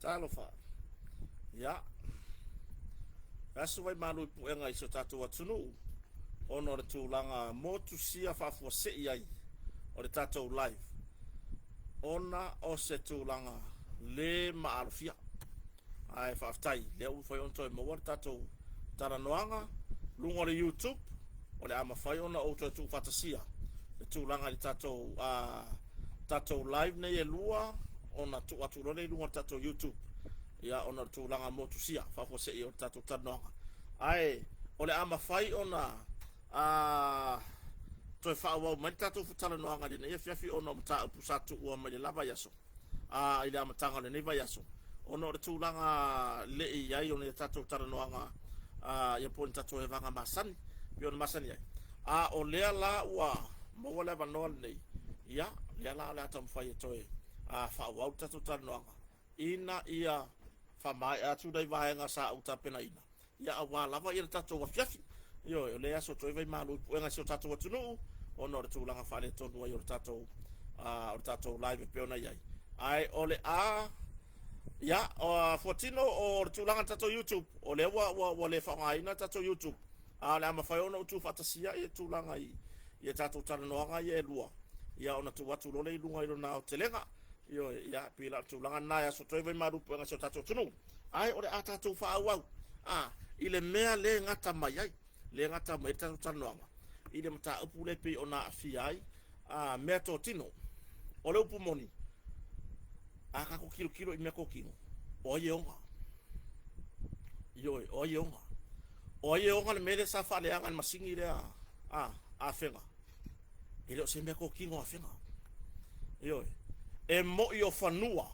Talofa. Ia. E aso vai malu i puega i si o tatou atunuu ona o le tulaga motusia faafuasei ai o le tatou live ona o se tulaga le maalofia. Ae faafetai, lea ua mafai ona toe maua le tatou talanoaga luga o le YouTube, o le a mafai ona ou toe tuufaatasia le tulaga i le tatou tatou live nei e lua ona tuu atu loa lea i luga o le tatou YouTube, ia ona o le tulaga motusia faafuasei o le tatou talanoaga. Ae o le a mafai ona toe faaauau mai le tatou talanoaga i lenei afiafi ona o mataupu sa tuua mai le la vaiaso a i le amataga o lenei vaiaso ona o le tulaga le i ai o ni tatou talanoaga a ia po o ni tatou evaga masani pei ona masani ai. A o lea la ua maua le avanoa lenei, ia lea la o le a taumafai e toe faaauau le tatou talanoaga ina ia faamaea atu nai vaega sa ou tapenaina, ia aua lava ia le tatou afiafi. Ioe, o lea e aso atu ai vaimalu i puega i si o tatou atunuu ona o le tulaga faaletonu ai o le tatou o le tatou live e pei ona i ai. Ae o le a ia fuatino o le tulaga i le tatou YouTube, o lea ua ua ua le faaaogaina le tatou YouTube, a o le a mafai ona ou tuufaatasia ia tulaga i ia tatou talanoaga ia e lua, ia ona tuu atu loa lea i luga i lona aotelega. Ioe, ia e pei la o le tulaga lena e aso atu ai vaimalu i puega i si o tatou atunuu. Ae o le a tatou faaauau a i le mea le gata mai ai, le gata mai ai le tatou talanoaga i le mataupu lea e pei ona aafia ai a meatotino. O le upu moni, a tatou tilotilo i meatotino, o ai e ona? Ioe, o ai e ona? O ai e ona le mea lea sa faaleaga e le masini lea a Afega? E le o se meatotino a Afega. Ioe. E moi o fanua,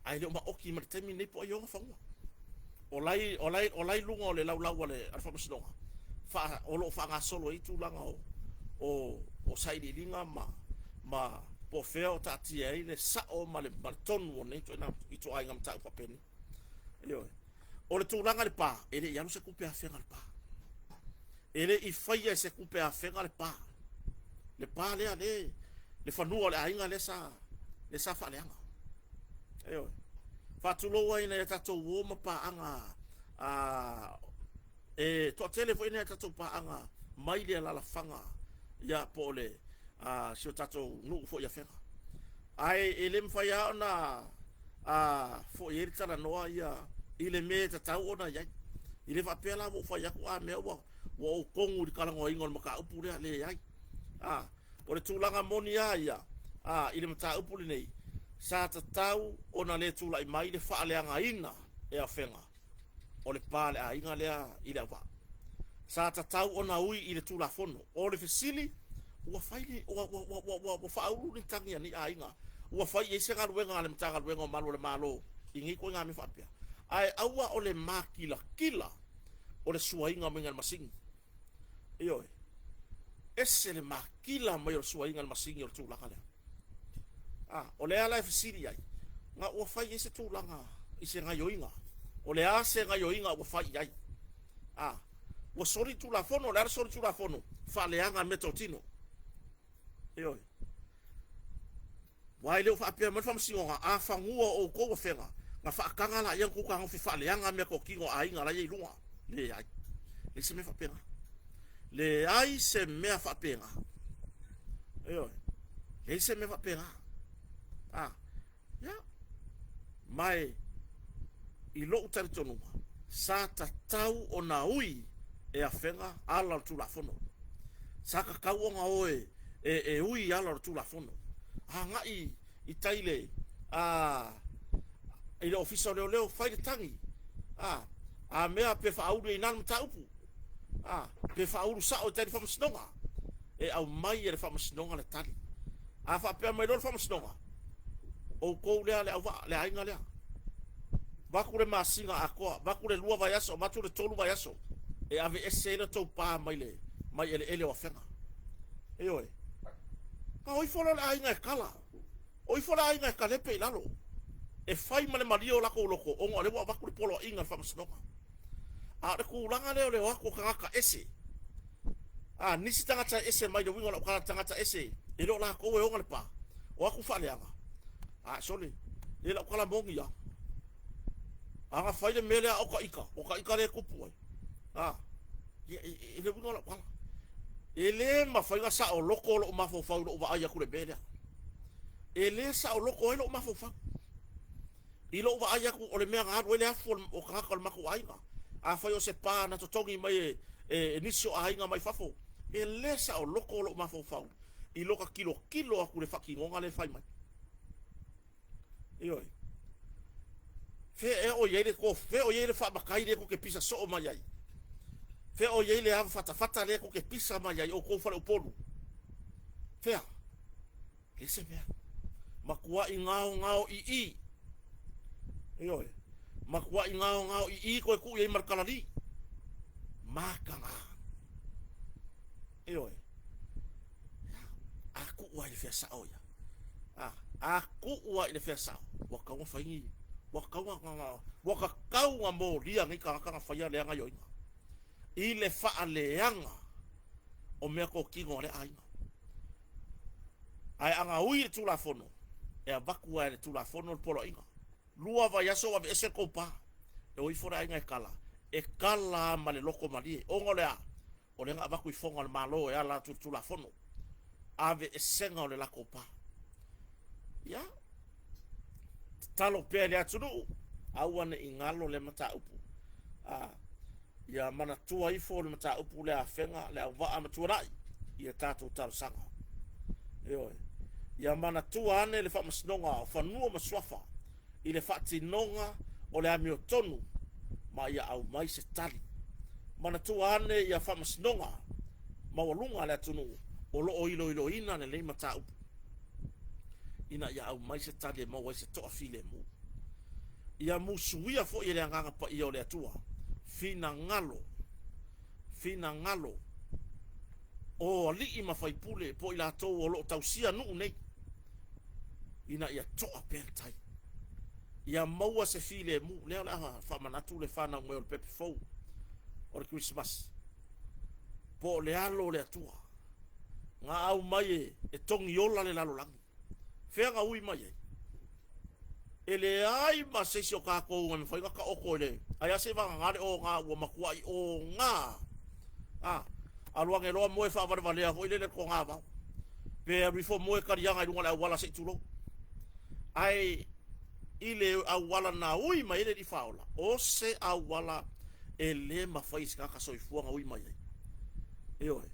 ae le o maoti ma le taimi lenei po o ai e ona fanua. O la e, o la e, o la e i luga o le laulau a le Faamasinoga, faa, o lo o faagasolo ai tulaga o, o, o sailiiliga ma, ma po o fea o taatia ai le sao ma le, ma le tonu o nei ituaiga, ituaiga mataupu faapenei. Ioe. O le tulaga i le pa, e le i alu se tupe a Afega i le pa. E le i faia e se tupe afega le pa. Le pa lea, le, le fanua o le aiga lea sa, lea sa faaleaga. Ioe. Faatulou ai nai a tatou uo ma paaga a, e toatele foi nai a tatou paaga mai le alalafaga ia po o le a, si o tatou nuu foi i Afega. Ae e le mafai lava ona a, foi ai le talanoa ia i le mea e tatau ona i ai. E le faapea la ua ou fai atu a mea ua ua ou tonu i le talanoaina o le mataupu lea, leai. A, o le tulaga moni lava ia, a, i le mataupu lenei, sa tatau ona le tulai mai le faaleagaina e Afega o le pa a le aiga lea i Leauvaa. Sa tatau ona ui i le Tulafono. O le fesili, ua fai ni, ua, ua, ua, ua, ua, ua faaulu ni tagi a nei aiga? Ua fai i ai se galuega a le Matagaluega o Malu o le Malo i nei ituaiga mea faapea? Ae aua o le makilatila o le suaina mai o le masini. Ioe. Ese le makila mai o le suaina o le masini o le tulaga lea. A, o le ala e fesili ai, na ua fai ai se tulaga i se gaioiga. O le a se gaioiga ua fai i ai? A, ua soli le Tulafono, o le a le soli Tulafono? Faaleaga meatotino. Ioe. Aua e le o faapea mai le Faamasinoga, a fanua o outou afega, na faataga laia na tou fetagofi faaleaga meatotino a aiga la e i ai i luga. Leai. Leai se mea faapena. Leai se mea faapena. Ioe. Leai se mea faapena. A, ia. Ma e, i lou talitonuga, sa tatau ona ui e Afega ala o le Tulafono. Sa tatau ona o e, e, e ui ala o le Tulafono. Agai i tai le, a, i le Ofisa o Leoleo, fai le tagi. A, a mea pe faaulu i ina le mataupu. A, pe faaulu sao i tai i le Faamasinoga. E aumai e le Faamasinoga le tali. A faapea mai loa le Faamasinoga, outou lea le auvaa, le aiga lea. Vaeatu le masina atoa, vaeatu le 2 vaiaso, vaeatu le 3 vaiaso, e aveese ai le tou pa mai le mai eleele o Afega. Ioe. Na o ifo loa le aiga e tala. O ifo le aiga e talepe i lalo. E fai ma le malie o latou loto, ona o lea ua avatu le poloaiga i le Faamasinoga. A o le tulaga lea o le o atu o tagata ese, a nisi tagata ese mai le uiga o lau tala tagata ese, e le o latou e ona le pa, o atu faaleaga, a sole, le lau tala moni lava. A na fai le mea lea o ka ita, o ka ita lea e tupu ai. A, ia, e le uiga o lau tala. E le mafai ona saoloto lou mafaufau i lou vaai atu i le mea lea. E le saoloto ai lou mafaufau. I lou vaai atu o le mea na alu ai le afu o tagata o le matou aiga. Afai o se pa na totogi mai e, e, e nisi o aiga mai fafo, e le saoloto lou mafaufau i loka tilotilo atu i le faatinoga lea e fai mai. Ioe. Fea ea o i ai le tofu, fea o i ai le faamatai lea tou te pisa soo mai ai? Fea o i ai le ava fatafata lea tou te pisa mai ai outou faleupolu? Fea? Leai se mea. Matuai gaogao ii. Ioe. Matuai gaogao ii toe tuu i ai ma le kalali. Mataga. Ioe. A tuu lava i le fea sao ia. A, a tuu lava i le fea sao, ua tatau ona fai ni, ua tatau ona, ua tatau ona molia nei tagata na faia lea gaoioiga i le faaleaga o meatotino a lea aiga. Ae a na ui le Tulafono, e avatu lava e le Tulafono le poloaiga. Lua vaiaso ua aveese le tou pa. E o ifo le aiga e kala, e kala lava ma le loto malie. Ona o le a? O lea na avatu i foga o le Malo e ala atu i le Tulafono. Aveesega o le latou pa. Ia, tatalo pea i le atunuu, aua ne i galo lea mataupu. A, ia manatua ifo le mataupu lea Afega, Leauvaa ma Tuanai i a tatou talosaga. Ioe. Ia manatua ane le Faamasinoga o Fanua ma Suafa i le faatinoga o le amiotonu ma ia aumai se tali. Manatua ane ia Faamasinoga maualuga a le atunuu o lo o iloiloina lenei mataupu ina ia aumai se tali e maua ai se toafilemu. Ia musuia foi e le Agaga Paia o le Atua finagalo, finagalo o alii ma faipule po o i latou o lo o tausia nuu nei ina ia toa pea le tai. Ia maua se filemu. Lea o le a faamanatu le fanau mai o le pepe fou o le Kerisimasi po o le alo o le Atua na aumai e, e togiola le lalolagi. Fea na ui mai ai? E leai ma se isi o tatou e mafai ona taoto i le ai a seivagana le oga ua matuai oga. A, alu ane loa moe faavalevalea foi lele i le togavao. Pe alu ifo moe taliaga i luga o le auala se i tulou. Ae i le auala na ui mai ai le Alii Faaola, o se auala e le mafai e se tagata soifua ona ui mai ai. Ioe.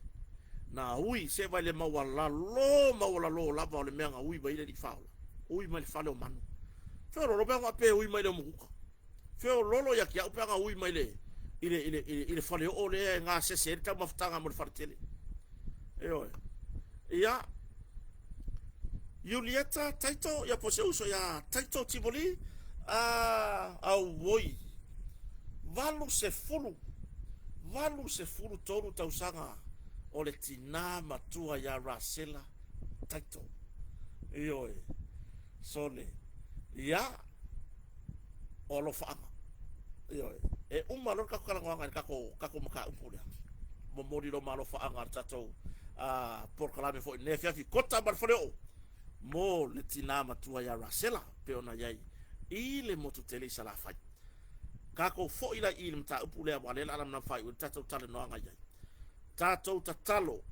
Na ui se vai le maualalo maualalo lava o le mea na ui mai ai le Alii Faaola. Ui mai le fale o manu. Feololo pe a faapea e ui mai le umukuka. Feololo ia te au pe a na ui mai le i le, i le, i le faleoo lea e gasese ai le taumafataga mo le faletele. Ioe. Ia, Iulieta Taito, ia po o se uso ia Taito Tivoli, a, auoi, 80, 83 tausaga o le tinā matua ia Rasela Taito. Ioe, sole, ia, o alofaaga. Ioe, e uma loa le tatou talanoaga i le tatou, tatou mataupu lea. Momoli loma alofaaga a le tatou polokalame foi i lenei afiafi, Kota ma le Faleoo mo le tinā matua ia Rasela pei ona i ai i le motu tele i Salafai. Tatou foi la i i le mataupu lea aua o lea o le a lamalama faaiu ai le tatou talanoaga i ai. Tatou tatalo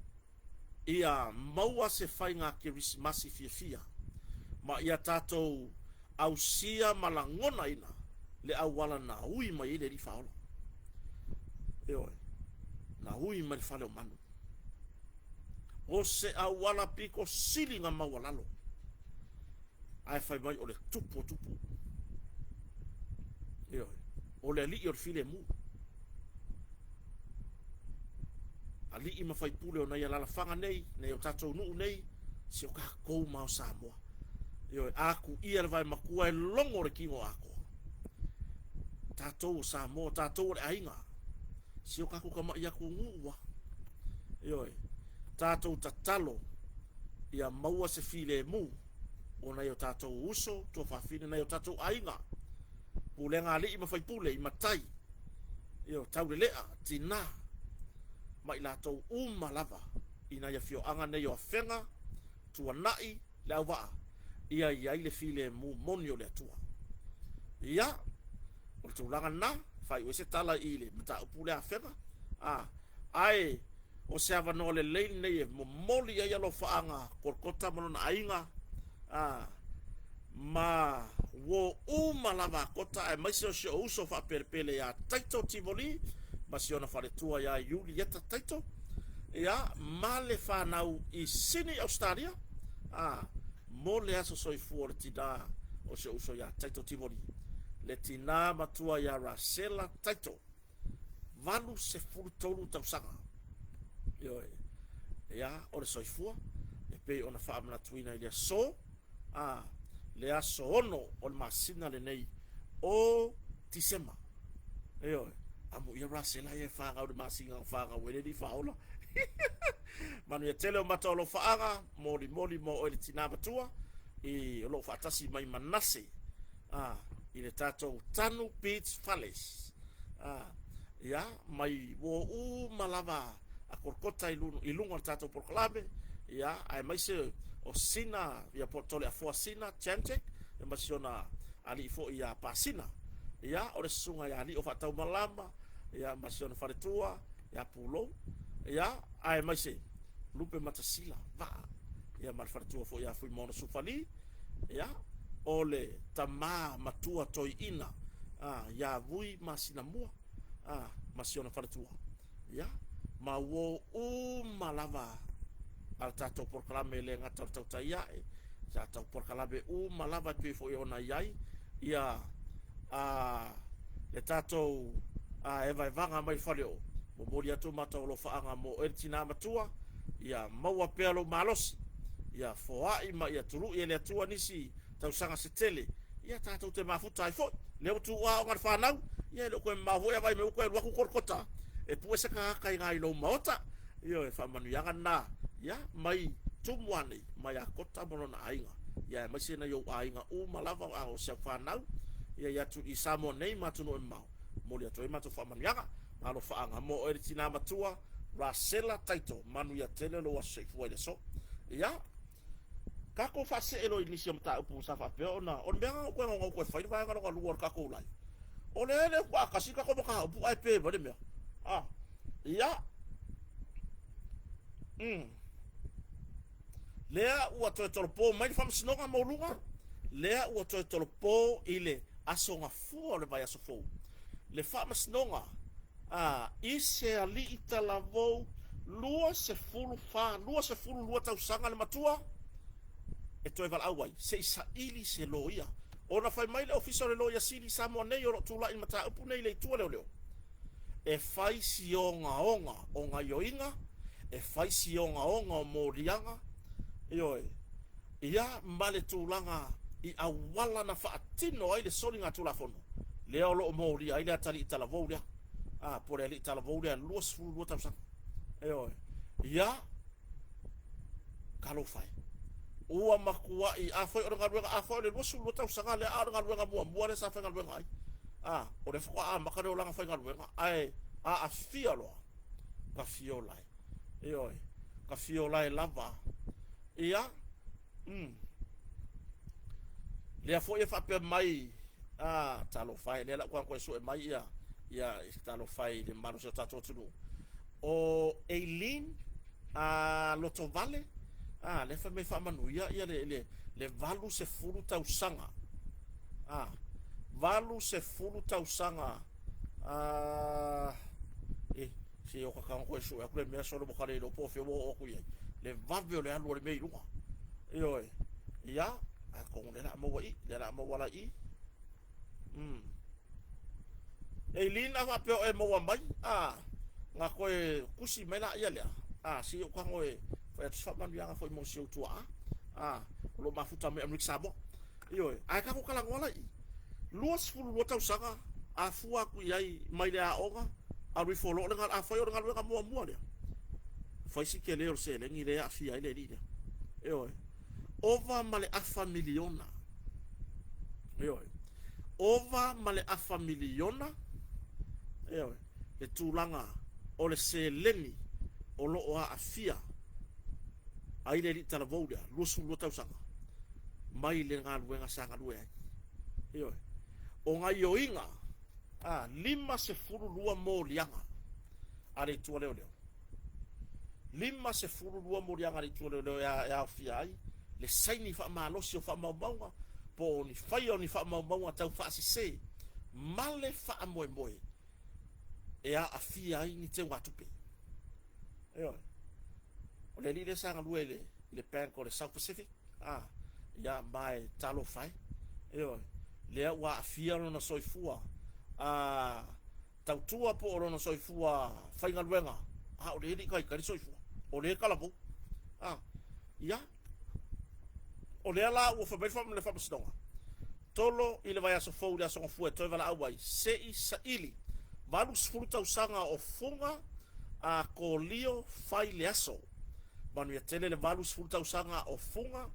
ia maua se faiga Kerisimasi fiafia ma ia tatou ausia ma lagonaina le auala na ui mai ai le Alii Faaola. Ioe, na ui mai le fale o manu. O se auala pito sili na maualalo, ae fai mai o le tupu o tupu. Ioe, o le alii o le filemu. Alii ma faipule o nai alalafaga nei, nei o tatou nuu nei, si o tatou ma o Samoa. Ioe, a kuia le vae matua e logo le tino atoa. Tatou o Samoa, tatou o le aiga, si o tatou tamai atunuu a. Ioe, tatou tatalo ia maua se filemu o nai o tatou uso, tuafafine, nai o tatou aiga, pulega alii ma faipule i matai, ioe, taulelea, tinā, ma i latou uma lava i nai afioaga nei o Afega, Tuanai, Leauvaa, ia i ai le filemu moni o le Atua. Ia, O le tulaga lena, faaiu ai se tala i le mataupu lea Afega, a, ae o se avanoa lelei lenei e momoli ai alofaaga Kolokota ma lona aiga, a, ma uo uma lava a Kota aemaise o si ou uso faapelepele ia Taito Tivoli ma si ona faletua ia Iulieta Taito, ia, ma le fanau i Sini Ausetalia, a, mo le aso soifua o le tinā o si ou uso ia Taito Tivoli, le tinā matua ia Rasela Taito, 83 tausaga. Ioe. Ia, o le soifua, e pei ona faamanatuina i le aso, a, le aso 6 o le masina lenei o Tisema. Ioe. Amuia Rasela ia e fanau i le masina na fanau ai le alii faaola. Manuia tele o matou alofaaga, molimoli mo oe le tinā matua, i o lo o faatasi mai Manase a, i le tatou Tanu Beach Fales. A, ia, mai uo uma lava a Kolokota i luga o le tatou polokalame, ia, aemaise o Sina, ia po o Toleafoa Sina Chantek, ia ma si ona alii foi ia Pasina. Ia, o le susuga ia Alii o Faataumalama, ia ma si ona faletua ia Pulou, ia, aemaise Lupe Matasila Vaa, ia ma le faletua foi ia Fuimaono Sufali, ia, o le tama matua toeaina ia Vui Masinamua, a, ma si ona faletua, ia, ma uo uma lava a le tatou polokalame e le gata o le tautai ae, sa tau polokalame uma lava e pei foi ona i ai ia a, le tatou a, evaevaga mai le fale o momoli atu matou alofaaga mo oe le tinā matua, ia maua pea lou malosi, ia foai ma ia tului e le Atua nisi tausaga se tele, ia tatou te mafuta ai foi. Lea ua tuuaoga le fanau, ia e le o toe mamao foi a vaai mai ua toe alu atu Kolokota e pue se tagata i ina i lou maota. Ioe, faamanuiaga lena, ia, mai Tumua nei, mai a Kota ma lona aiga, ia aemaise nai ou aiga uma lava a o si au fanau, ia i atu i Samoa nei ma atunuu e mamao. Momoli atu ai matou faamanuiaga ma alofaaga mo oe le tinā matua, Rasela Taito, manuia tele lou aso soifua i le aso. Ia, tatou faasee loa i nisi o mataupu sa faapea ona, o le mea lena na ou toe naunau toe fai le vaega lona lua o le tatou live. O lea e le faatasi le tatou mataupu ae pe mai le mea. Ah, ia. Lea ua toe tolopo mai le faamasinoga maualuga, lea ua toe tolopo i le aso gafua o le vaiaso fou. Le faamasinoga a i se alii talavou 24, 22 tausaga le matua e toe valaau ai se i saili se loia. Ona fai mai le Ofisa o le Loia Sili i Samoa nei o lo o tulai i le mataupu nei i le Itu a Leoleo, e fai si ogaoga o gaioiga, e fai si ogaoga o moliaga, ioe, ia ma le tulaga i auala na faatino ai le soligatulafono lea o lo o molia ai le atalii talavou lea, a, po o le alii talavou lea 22 tausaga. Ioe, ia, talofa e. Ua matuai, afai o le galuega, afai o le 22 tausaga lea, a o le galuega muamua lea sa faigaluega ai, a, o lea faatoa amata le olaga faigaluega, ae aafia loa, tafiola e. Ioe, tafiola e lava. Ia, Lea foi e faapea mai, a, talofa e, lea la ua toe sue mai ia, ia, talofa e i le malosi o tatou atunuu. O Eileen a, Lotovale, a, lea fai mai faamanuia ia le, le, le 80 tausaga. A, 80 tausaga, a, e, se o ka koe sue atu le mea solo mo ka le iloa po o fea ua oo atu i ai. Le vave o le alu o le mea i luga. Ioe. Ia, atonu lea o le a maua i i, lea o le a maua la i i. Eileen, a faapea o e maua mai, a, na toe tusi mai laia lea, a, se i ou tago e fai atu se faamanuiaga foi mo si ou tuaa, a, o lo o mafuta mai Amerika Samoa. Ioe, ae tatou talanoa la i i. 22 tausaga a fua atu i ai mai le aoga, alu ifo loa o le galuega, afai o le galuega muamua lea, fai si tele o le seleni lea e aafia ai le alii lea. Ioe. Ova ma le afa miliona. Ioe. Ova ma le afa miliona. Ioe. Le tulaga o le seleni o lo o aafia ai le alii talavou lea, 22 tausaga, mai le galuega sa galue ai. Ioe. O gaioiga. A, 52 moliaga a le Itu a Leoleo. 52 moliaga a le Itu a Leoleo e aofia ai le saini faamalosi o faamaumauga po o ni faia o ni faamaumauga tau faasese ma le faamoemoe e aafia ai ni teugatupe. Ioe. O le alii lea sa galue i le, i le bank o le South Pacific, a, ia, ma e talofa e. Ioe. Lea ua aafia lona soifua, a, tautua po o lona soifua faigaluega, a o lea e le i taitai le soifua, o lea e talavou. A, ia, o lea la ua fai mai le faamasinoga, Tolo i le vaiaso fou i le Aso Gafua e toe valaau ai, se i saili 80 tausaga o Fuga a Kolio fai le aso. Manuia tele le 80 tausaga o Fuga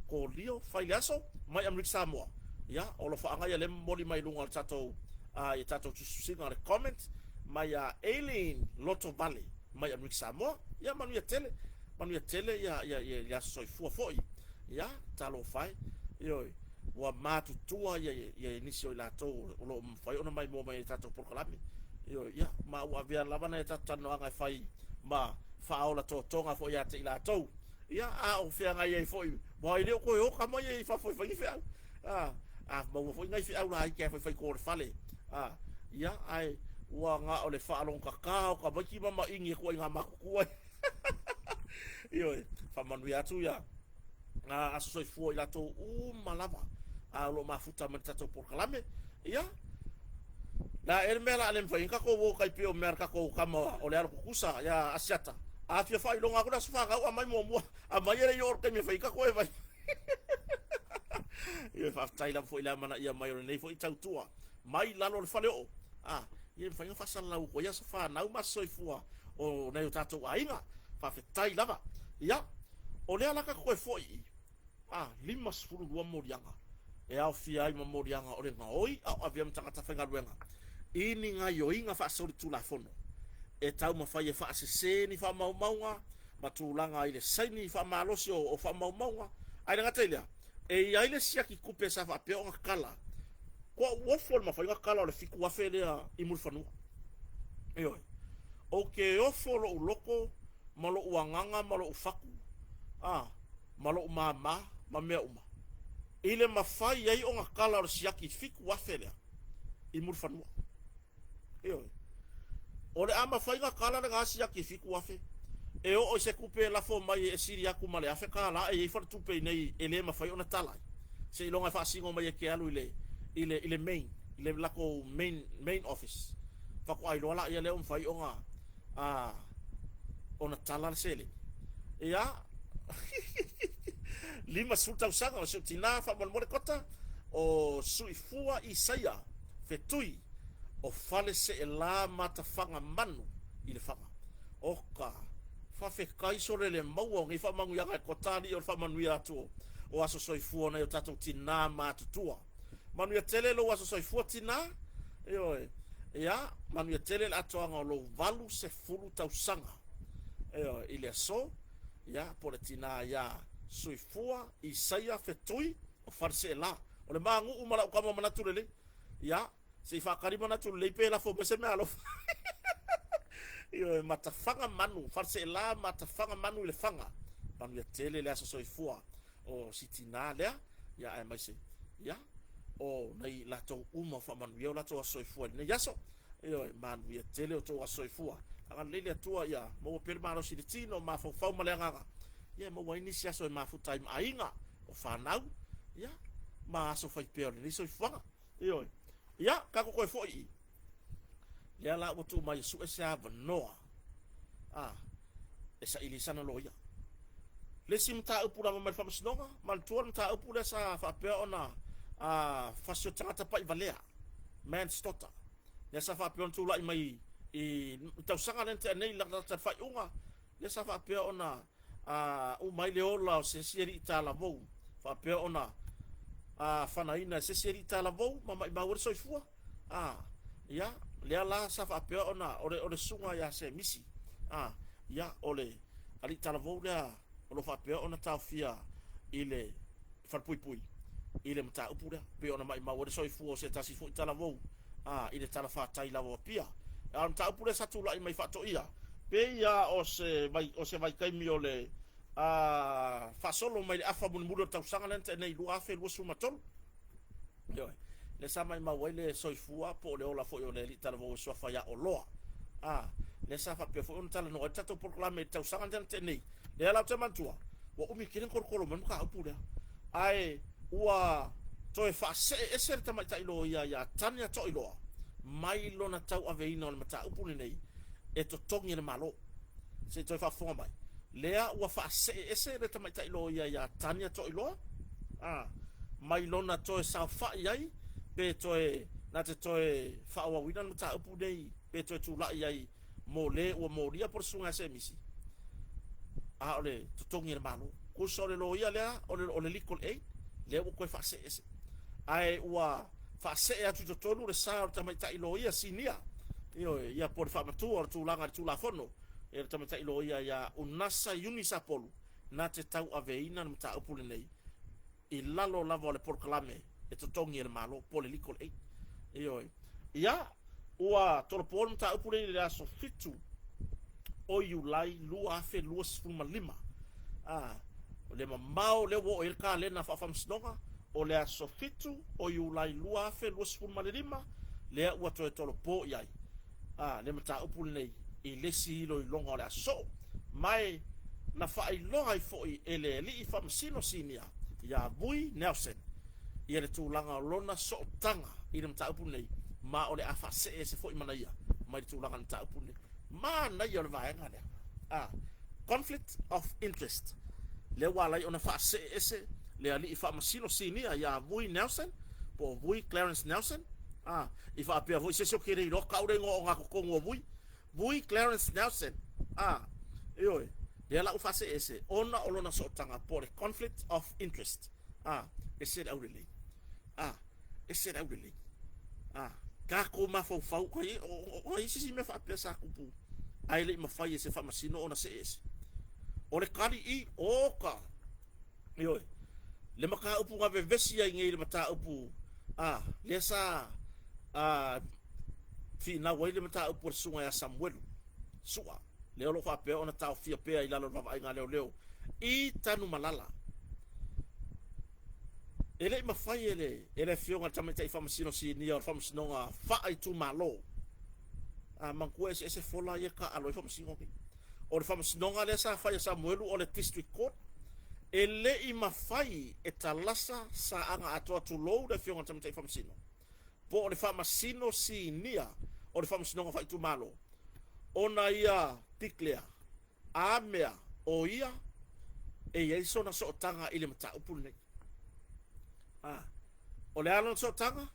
Kolio fai le aso mai Amerika Samoa. Ia, o alofaaga ia lea e momoli mai luga o le tatou i tatou tusitusiga o le comment mai a Aileen Lotovale mai Amerika Samoa. Ia manuia tele, manuia tele ia ia ia le aso soifua foi. Ia, talofa e. Ioe, ua matutua ia, ia nisi o i latou o lo o mafai ona maimoa mai i tatou polokalame. Ioe, ia, ma ua avea lava nai a tatou talanoaga e fai ma faaola totoga foi ia te i latou. Ia, a o feagai ai foi, aua e le o toe oka mai i fafo e fai ni feau. A, a maua foi nai feau laiti lava e faifai to o le fale. A, ia, ae ua na o le faalogotata o tamaiti ma maini e tuuaiga matutua. Ioe, faamanuia atu ia aso soifua i latou uma lava a o lo o mafuta ma le tatou polokalame. Ia, la e le mea la le mafai ai tatou o tai pei o mea a le tatou tama o le alo tutusa ia Asiata. A fia faailoga atu le aso fanau aumai muamua, aumai e le i oo i le taimi e fai ai tatou e vai. Ia faafetai lava foi i le amanaia mai o lenei foi tautua mai lalo o le faleoo. A, ia mafai ona faasalalau atu ai aso fanau ma aso soifua o nai o tatou aiga. Faafetai lava. Ia, o lea la tatou toe foi i a 52 moliaga e aofia ai ma moliaga o le gaoi a o avea ma tagata faigaluega i ni gaioiga faasolitulafono e taumafai e faasese ni faamaumauga ma tulaga i le saini faamalosi o faamaumauga. Ae le gata i lea, e i ai le siaki tupe sa faapea ona tala, kua uofo le mafai ona tala o le 7,000 lea i Mulifanua. Ioe. Ou te ofo lou loto ma lou agaga ma lou fatu, a, ma lou māmā ma mea uma, i le mafai ai ona tala o le siaki 7,000 lea i Mulifanua. Ioe. O le a mafai ona tala lena siaki 7,000 e oo i se tupe e lafo mai e sili atu ma le $1,000 e i ai faletupe i inei e le mafai ona tala ai. Seiloga e faasino mai e te alu i le, i le, i le main, i le latou main, main office. Faatoa iloa laia lea ua mafai ona, a, ona tala le seleni. Ia, 50 tausaga o si ou tinā faamolemole Kota, o Suifua Isaia Fetui o Faleseelā Matafaga Manu i Lefaga. Oka, faafetai sole le maua o nei faamanuiaga e Kota alii o le faamanuia atu o aso soifua o nai o tatou tinā matutua. Manuia tele lou aso soifua tinā, ioe, ia, manuia tele le atoaga o lou 80 tausaga, ioe, i le aso, ia, po o le tinā ia Suifua Isaia Fetui o Faleseelā. O le ma nuu ma lau tama manatu lelei. Ia, se i faatali manatu lelei pe lafo mai se meaalofa. Ioe, matafaga manu, Faleseelā matafaga manu i Lefaga. Manuia tele le aso soifua o si tinā lea, ia aemaise, ia, o nai latou uma o faamanuia o latou aso soifua i lenei aso. Ioe, manuia tele o tou aso soifua. Agalelei le Atua ia maua pea le malosi i le tino, mafaufau ma le agaga, ia e maua ai nisi aso e mafuta ai ma aiga, o fanau, ia, ma aso fai pea o lenei soifuaga. Ioe. Ia, tatou toe foi i lea la ua tuu mai e sue se avanoa a e saili ai sana loia. Le isi mataupu lava mai le faamasinoga, manatua le mataupu lea sa faapea ona a, fasi o tagata pai valea, manslaughter, lea sa faapea ona tulai mai i tausaga lea na tea nei, lata le faaiuga, lea sa faapea ona a uma ai le ola o se isi alii talavou, faapea ona a fanaina e se isi alii talavou ma maimau ai le soifua. A, ia, lea la sa faapea ona o le, o le susuga ia Semisi, a, ia, o le alii talavou lea o lo o faapea ona taofia i le falepuipui i le mataupu lea, pei ona maimau ai le soifua o se tasi foi talavou. a, i le talafatai lava o Apia. A o le mataupu lea sa tulai mai faatoia, pei lava o se vai, o se vaitaimi o le a, faasolo mai le afa mulimuli o le tausaga lea na tea nei 2023. Ioe. Lea sa maimau ai le soifua po o le ola foi o le alii talavou e suafa ia Oloa. A, lea sa faapea foi ona talanoa ai le tatou polokalame i le tausaga lea na tea nei. Lea la ou te manatua, ua umi tele ona tolotolo mai le mataupu lea. Ae ua toe faasee ese le tamaitai loia ia Tania Toiloa mai lona tauaveina o le mataupu lenei e totogi e le Malo. Se i toe faafofoga mai. Lea ua faasee ese le tamaitai loia ia Tania Toiloa, a, mai lona toe saofai ai pe toe na te toe faaauauina le mataupu nei pe toe tulai ai mo le ua molia po o le susuga ia Semisi, a o le totogi e le Malo. Tusa o le loia lea, o le, o le legal aid, lea ua toe faasee ese. Ae ua faasee atu i totonu le sa o le tamaitai loia sinia, ioe, ia po o le faamatua o le tulaga i le Tulafono, e le tamaitai loia ia Unasa Iuni Sapolu, na te tauaveina le mataupu lenei i lalo lava o le polokalame e totogi e le Malo po o le legal aid. Ioe. Ia, ua tolopo le mataupu lenei i le aso 7 o Iulai 2025. A, o le mamao lea ua oo i ai le kalena faafaamasinoga, o le aso 7 o Iulai 2025, lea ua toe tolopo i ai a le mataupu lenei i le isi iloiloga o le aso soo, ma e na faailoa ai foi e le Alii Faamasino Sinia ia Vui Nelson ia le tulaga o lona sootaga i le mataupu lenei, ma o le a faasee ese foi manaia mai le tulaga o le mataupu lenei. Manaia o le vaega lea, a conflict of interest, lea ua ala ai ona faasee ese le Alii Faamasino Sinia ia Vui Nelson po o Vui Clarence Nelson, a i faapea foi se isi o ke le iloa kau le igoa ogatotonu o Vui, Vui Clarence Nelson, a, ioe, lea la ua faaseese ona o lona sootaga po o le conflict of interest, a, ese le aulelei, a, ese le aulelei, a, tatou mafaufau, o ai se isi mea faapea sa tupu ae le i mafai e se faamasino ona see ese. O le tali i, oka, Ioe. Le mataupu na vevesi ai nei le mataupu a lea sa a finau ai le mataupu a le susuga ia Samuelu Sua, lea o lo o faapea ona taofia pea i lalo o le vaavaaiga a leoleo i Tanumalala. E le i mafai e le e le afioga i le tamaitai faamasino sinia o le faamasinoga faaitumalo a manatua eseese fola ia taaalo ai faamasino nei. O le faamasinoga lea sa fai a Samuelu o le District Court, e le i mafai e Talasa Saaga Atoa tulou le Afioga i le Tamaitai Faamasino, po o le Faamasino Sinia o le Faamasinoga Faaitumalo, ona ia declare a mea o ia e i ai sona sootaga i le mataupu lenei. A, o le a lona sootaga?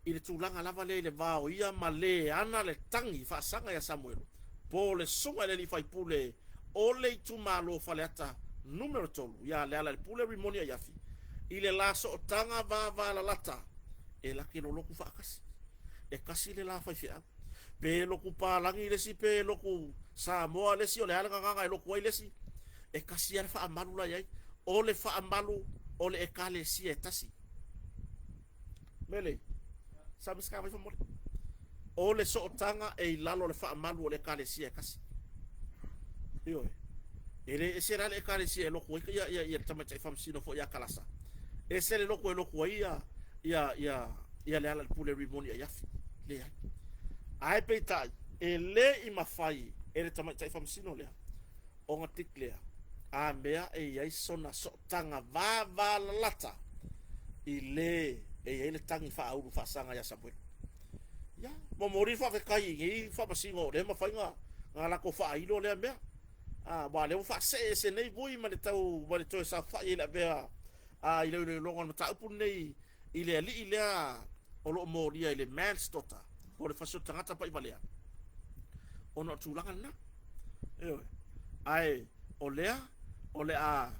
I le tulaga lava lea i le va o ia ma le ana le tagi faasaga ia Samuelu, po o le susuga i le alii faipule o le itumalo Faleata Numera 3 ia Lealailepule Rimoni Aiafi, i le la sootaga vavalalata e lake lolotu faatasi. E tasi le la faifeau. Pe lotu palagi le isi, pe lotu Samoa le isi, o le a le gagana e lotu ai le isi, e tasi lava le faamalu la e i ai. O le faamalu o le Ekalesia e tasi. Mele, sa me ska vai fomole. O le sootaga e i lalo o le faamalu o le Ekalesia e tasi. Ioe. E le ese la le Ekalesia e lotu ai ia, ia, ia le tamaitai faamasino foi ia Kalasa. Ese le lotu e lotu ai ia, ia, ia, ia Lealailepule Rimoni Aiafi. Leai. Ae peitai, e le i mafai e le tamaitai faamasino lea ona declare a mea e i ai sona sootaga vavalalata i le e i ai le tagi faaulu faasaga ia Samuelu. Ia, momoli le faafetai i nei faamasino o lea e mafai ona na latou faailo lea mea. A, aua o lea ua faasee ese nei vui ma le tau ma le toe saofai i le avea a i le iloiloga o le mataupu lenei i le alii lea o lo o molia i le manslaughter, po o le fasioti tagata paivalea, ona o le tulaga lena. Ioe. Ae o lea o le a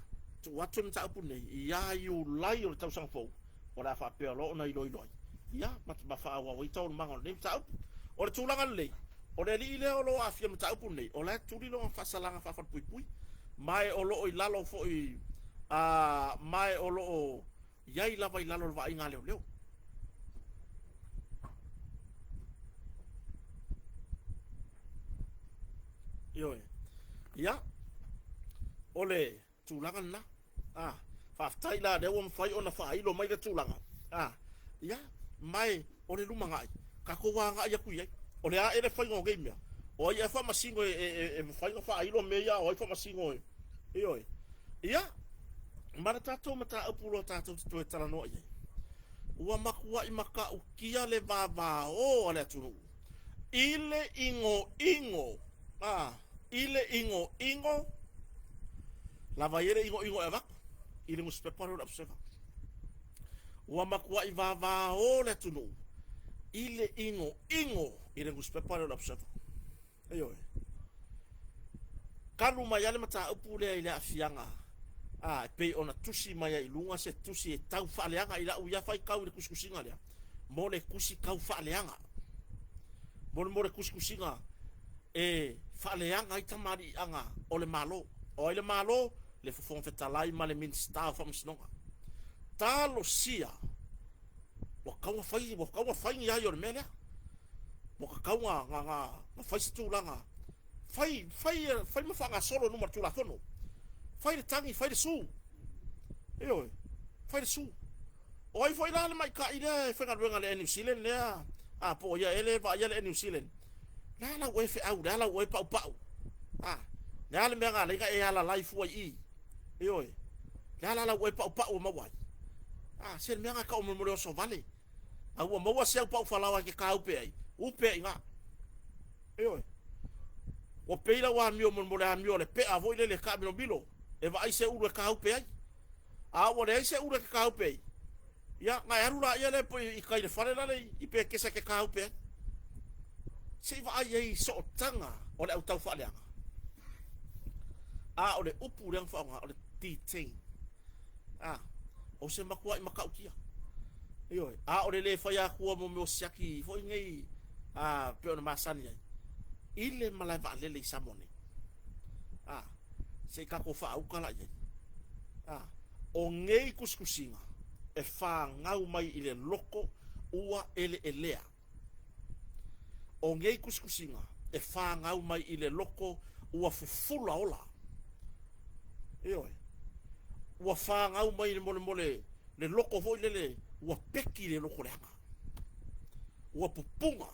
tuu atu le mataupu lenei ia Iulai o le tausaga fou, o le a faapea loa ona iloilo ai, ia, ma faaauau ai taualumaga o lenei mataupu. O le tulaga lelei, o le alii lea o lo o aafia i le mataupu lenei, o la e tuli lona faasalaga faafalepuipui, ma e o lo o i lalo foi, a, ma e o lo o i ai lava i lalo o le vaaiga a leoleo. O le tulaga lena. A, faafetai la lea ua mafai ona faailo mai le tulaga. A, ia, ma e o le lumanai, tatou agai atu i ai. O le a ea le faiga o nei mea? O ai ea faamasino e, e, e, e mafai ona faailo mea ia, o ai faamasino e, ioe. Ia, ma le tatou mataupu loa tatou te toe talanoa i ai. Ua matuai matautia le vavao a le atunuu i le igoigo, a, i le igoigo, lava ia le igoigo e avatu i le nusipepa lea o le Observer. Ua matuai vavao le atunuu i le igoigo i le nusipepa lea o le Observer. Ioe. Talu mai lava le mataupu lea i le aafiaga a, e pei ona tusi mai ai i luga se tusi e tau faaleaga i lau ia faitau i le tusitusiga lea, mo le tusi tau faaleaga. Mo le, mo le tusitusiga e faaleaga ai tamaliiaga o le Malo. O ai le Malo? Le Fofoga Fetalai ma le Minisita o Faamasinoga. Talosia ua tatau ona fai, ua tatau ona fai ni ai o le mea lea. Ua tatau ona, na, na, na fai se tulaga, fai, fai, fai ma faagasolo i luma o le Tulafono. Fai le tagi, fai le su. Ioe, fai le su. O ai foi la le maita'i lea e faigaluega i le Air New Zealand lea, a po o ia ea lea e vaaia le Air New Zealand? Le a lau oe feau, le a lau oe paupau? A, le a le mea na ala ai ona e alalai fua i i? Ioe, le a la lau oe paupau e maua ai? A, se le mea na tau mo le oso vale. A ua maua se au pau falaoa e te tāupe ai, upe ai i ina. Ioe. Ua pei lau amio mo le amio a le pea foi lele e taamilomilo, e vaai se ulu e tāupe ai. A ua leai se ulu e te tāupe ai, ia, na e alu laia lea i tai i le fale lale i Pekesa e te tāupe ai. Se i vaai ai i sootaga o le au taufaaleaga. A o le upu lea na faaaoga, o le detain. A, o se matuai matautia. Ioe, a o le le fai atua mo mea o siaki foi nei a pei ona masani ai i le malae vaalele i Samoa nei. A, se i tatou faauta la i ai. A, o nei tusitusiga e fanau mai i le loko ua eleelea. O nei tusitusiga e fanau mai i le loko ua fufula ola. Ioe. Ua fanau mai i le molemole le loko foi lele ua peki le loko leaga. Ua pupuna.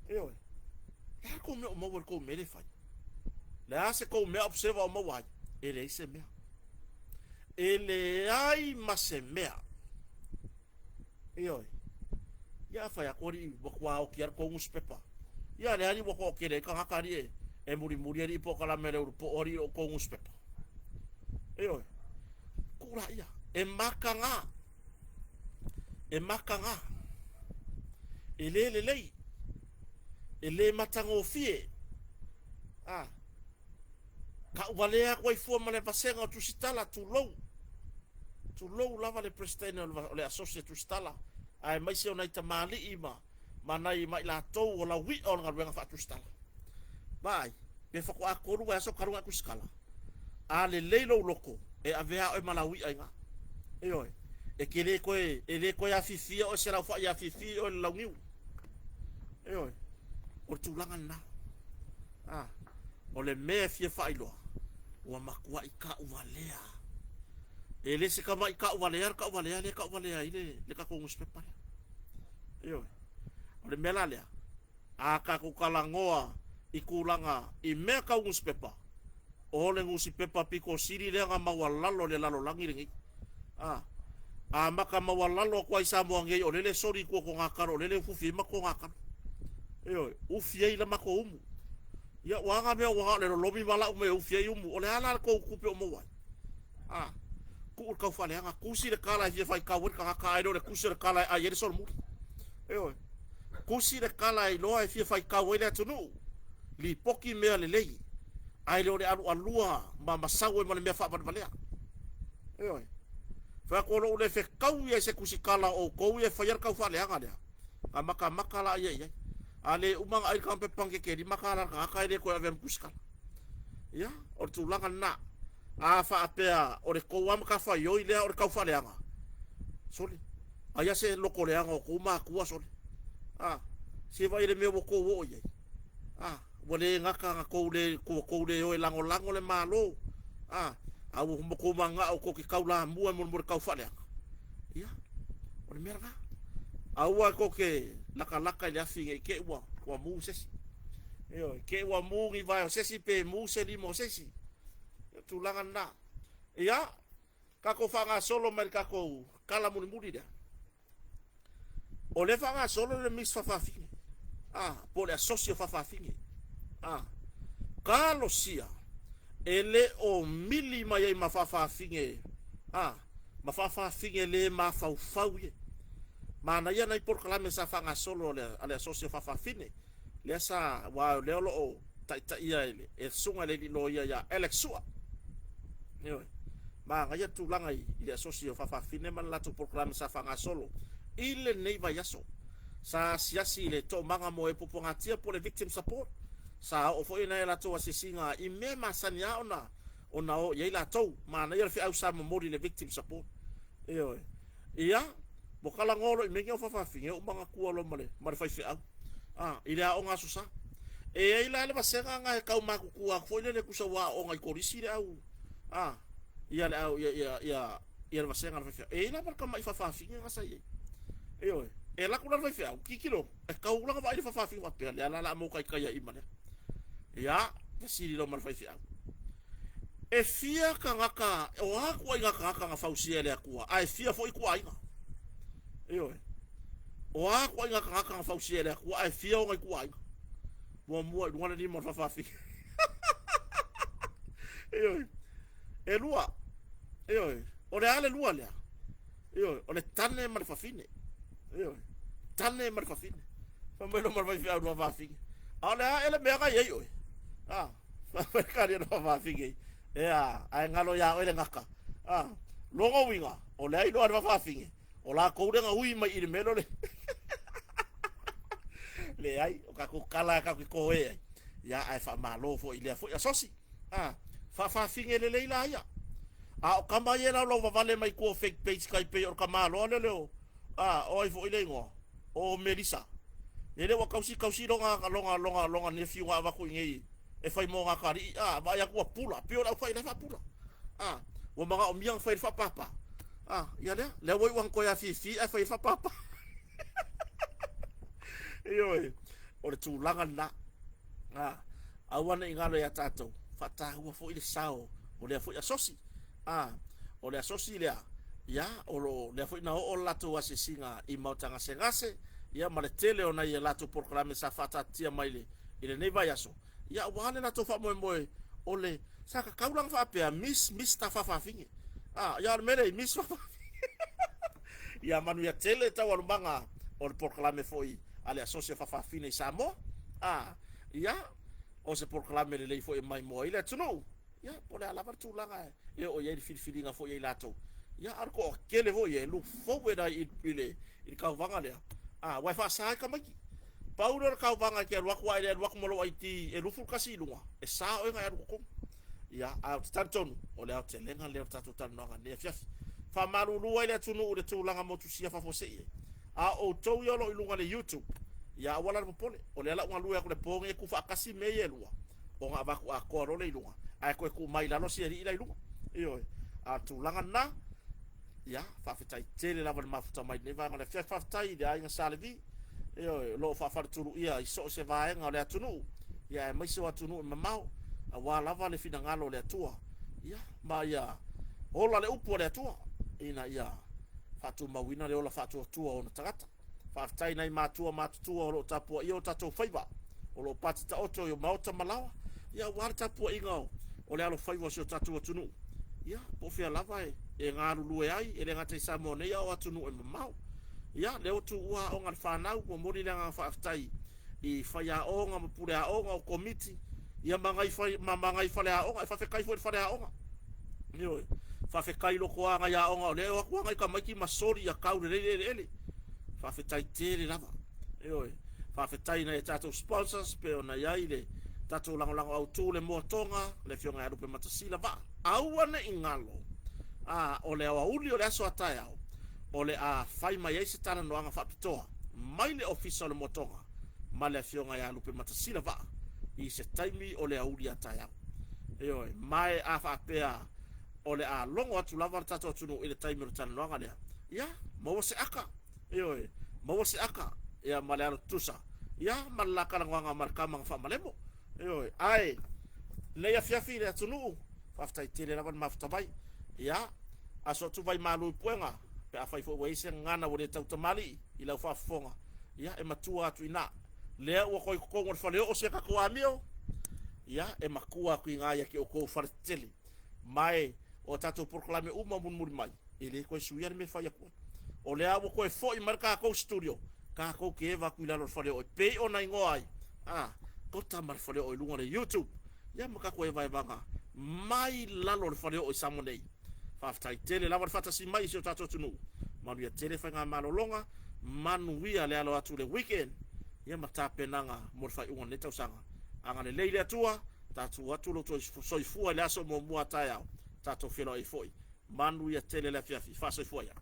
Ioe. Le a kou mea o maua i le kou mea le fai? Le a se kou mea observer o maua ai? E leai se mea. E leai ma se mea. Ioe. Ia afai atu alii ua tuaoti lava le tou nusipepa. Ia lea alii ua toatele ai tagata alii e, e mulimuli alii polokalame a le ulupo alii i lo outou nusipepa. Ioe. Tuu laia. E mataga. E mataga. E le lelei. E le matagofie. A. Tauvalea atu ai fua ma le vasega o Tusitala, tulou, tulou lava le Peresetene o le Asosi a Tusitala, aemaise o nai tamalii ma, ma nai ma i latou o laui'a o le galuega faa-Tusitala. Vaai, pe faatoa 3 vaiaso talu ona e tusitala, a lelei lou loto, e avea oe ma laui'a i ina. Ioe, e te le toe, e le toe afifia oe se laufai e afifi oe i le launiu. Ioe, o le tulaga lena. A. O le mea e fia faailoa, ua matuai tauvalea. E le se tamai tauvalea le tauvalea lea e tauvalea ai le, le tatou nusipepa lea. Ioe. O le mea la lea, a tatou talanoa i tulaga i mea tau nusipepa, o le nusipepa pito sili lea na maualalo i le lalolagi lenei. A, amata maualalo atu ai Samoa nei, o lele soli i tua o togatalo, o lele ufiufi ai ma togatalo. Ioe, ufi ai la matou umu. Ia, ua aga mea ua na o le lolomi ma lau mea e ufi ai umu. O le a la le tou tupe o maua ai? A, tuu le tau faaleaga, tusi le tala e fia faitau ai le tagata, ae le o le tusi o le tala e ai ai le solomuli. Ioe, tusi le tala e iloa e fia faitau ai le atunuu, lipoti mea lelei, ae le o le alualua ma masau ai ma le mea faavalevalea. Ioe. Fai atu o lou le fetau ia i se tusitala o outou ia e faia le tau faaleaga lea. Na matamata la ia i ai. A le uma ona ai le tagata pepa keke $5 le tagata e le toe avea ma tusitala. Ia, o le tulaga lena. A faapea o le tou lava matafaioi lea o le tau faaleaga, sole, aia se loto leaga o tou matua, sole. A, se vaai i le mea ua tou oo i ai. A. Ua le gata na tou le, ua tou le o e lagolago le Malo, a, a ua tou mananao tou te taulamua e molemole tau faaleaga. Ia, o le mea lena. Aua tou te latalata i le afi ne i te i ua, ua mu se isi. Ioe, te i ua mu ni vae o se isi pe mu se lima o se isi. O le tulaga lena. Ia, tatou faagasolo mai le tatou tala mulimuli lea. O lea e faagasolo le Miss Fafafine, a, po o le asosi o Fafafine. A, talosia e le o mili mai ai ma Fafafine, a, ma Fafafine le mafaufau ie. Manaia nai polokalame sa faagasolo a le asosi o Fafafine, lea sa, aua o lea o lo o taitaia e le susuga i le alii loia ia Alex Sua. Ioe. Manaia le tulaga i le asosi o Fafafine ma le latou polokalame sa faagasolo i lenei vaiaso. Sa asiasi i le toomaga mo e puapuagatia po o le victim support. Sa oo foi nai a latou asiasiga i mea e masani lava ona ona o i ai latou. Manaia le feau sa momoli i le victim support. Ioe. Ia, ua talanoa loa i mea nei o faafafine, ou manatua loa ma le, ma le faifeau, a, i le aoga Aso Sa. E i ai la le vasega na e tau matutua atu foi lele tusa ua aooga i kolisi le au, a, ia le au, ia, ia, ia, ia le vasega a le faifeau. E i ai la ma le tamai faafafine na sa i ai. Ioe. E alu atu la le faifeau, tilotilo, e tau lana vaai i le faafafine faapea, lea la o le a motaitai ai ma lea. Ia, fesili loa ma le faifeau. E fia tagata, o a ituaiga tagata na fausia e le Atua, ae fia foi ituaiga? Ioe. O a ituaiga tagata na fausia e le Atua, ae fia ona ituaiga? Muamua i luga le lima o le faafafine. Ioe. E lua. Ioe. O le a le lua lea? Ioe, o le tane ma le fafine. Ioe, tane ma le fafine. Fai mai loa ma le faifeau i le faafafine, A o le a ea le mea na i ai oe? A, fai mai le tali a le faafafine, Ea, ae galo iā oe le gata. A, lona uiga, o lea iloa e le faafafine, o latou lea na ui mai i le mea lea o le Leai, o tatou tala lava tatou te toē ai, ia ae faamalo foi i lea foi asosi. A, faafafine lelei la ia. A o tama ia e laulau vavale mai tua o fake page tai pei o le tamaloa lele o, a, o ai foi le igoa? O Melissa. Lele ua tausi tausi lona, lona, lona, lona nephew na avatu i inei e fai mo na atalii, a, vaai atu ua pula, pei o le aufai la e faapula. A, ua manaomia ona fai le faapapa. A, ia lea, lea ua iu ina toe afifi ae fai le faapapa. Ioe, o le tulaga lena. A, aua ne i galo ia tatou, faataua foi le sao o lea foi asosi. A, o le asosi lea, ia, o lo o, lea foi na oo le latou asiasiga i maota gasegase, ia, ma le tele o nai a latou polokalame sa faataatitia mai le, i lenei vaiaso, ia, aua le latou faamoemoe o le, sa tatau la ona faapea, Miss, Mister Faafafine. A, ia, o le mea lea, Miss Faafafine. Ia manuia tele taualumaga o le polokalame foi a le Asosi o Faafafine i Samoa. A, ia, o se polokalame lelei foi e maimoa ai le atunuu. Ia, po o le a lava le tulaga e oo i ai le filifiliga foi a i latou. Ia, a o le toatele foi e look forward ai i le, i le tauvaga lea. A, aua e faasa ai tamaiti. Pau lea o le tauvaga e te alu atu a e le alu atu ma lou ID e 21 i luga, e sa oe ona e alu i totonu. Ia, ae ou te talitonu, o le aotelega lea o le tatou talanoaga i lenei afiafi. Faamalulu ai le atunuu i le tulaga motusia faafuasei ai. A o outou ia o lo o i luga i le YouTube, ia aua la le popole, o lea la ua galue atu i le po nei e tuufaatasi mea ia e lua, ona avatu atoa loa lea i luga, ae toe tuu mai i lalo si alii la i luga. Ioe. A o le tulaga lena, ia, faafetai tele lava i le mafuta mai i lenei vaega o le afiafi. Faafetai i le aiga Sa Levi, ioe, o lo o faafaletuluia i so o se vaega o le atunuu, ia aemaise o atunuu e mamao, aua lava le finagalo o le Atua, ia, ma ia ola le upu a le Atua, ina ia faatumauina le ola faatuatua o ona tagata. Faafetai i nai matua matutua o lo o tapuaia o tatou faiva, o lo o pati taoto i maota ma laoa, ia aua le tapuaiga o le alofaiva o si o tatou atunuu, ia po o fea lava e galulue ai, e le gata i Samoa nei a o atunuu e mamao. Ia, lea ua tuua aoga a le fanau, momoli le agaga faafetai i faiaoga ma puleaoga o komiti, ia ma nai fai, ma, ma nai faleaoga. E faafetai foi i le faleaoga. Ioe. Faafetai i loko lava nai aoga o lea e o atu lava nai tamaiti ma soli ia tau lelei le eleele. Faafetai tele lava. Ioe. Faafetai i nai a tatou sponsors pei ona i ai le tatou lagolago autu le Moatoga, le Afioga ia Lupematasila Vaa. Aua ne i galo, a, o le aoauli o le aso a taeao, o le a fai mai ai se talanoaga faapitoa mai le Ofisa o le Moatoga ma le Afioga ia Lupematasila Vaa. i se taimi o le aoauli a taeao. Ioe, ma e a faapea o le a logo atu lava le tatou atunuu i le taimi o le talanoaga lea, ia, maua se aka, ioe, maua se aka, ia ma le alo tutusa, ia ma le la talanoaga ma le tama na faamalemo. Ioe, ae lenei afiafi i le atunuu, faafetai tele lava le mafuta mai. Ia, aso atu vai malu i puega, pe afai foi ua i ai se gagana ua le tautamalii i lau faafofoga, ia e matua atu i ina. Lea ua toe i totonu o le faleoo si a tatou amio, ia e matua atu i ina ia te outou faletetele. Ma e o a tatou polokalame uma mulimuli mai, e le toe suia le mea e fai atu ai. O lea ua toe foi mai le tatou studio, tatou te eva atu i lalo o le faleoo e pei ona igoa ai, a, Tota ma le Faleoo i luga o le YouTube. Ia ma tatou evaevaga mai lalo o le faleoo i Samoa nei. Faafetai tele lava le faatasi mai i si o tatou atunuu. Manuia tele faigamalologa, manuia le alo atu i le weekend, ia ma tapenaga mo le faaiuga o lenei tausaga. Agalelei le Atua, tatou atu lo outou soifua i le aso muamua a taeao, tatou feiloai ai foi. Manuia tele le afiafi. Faasoifua ia.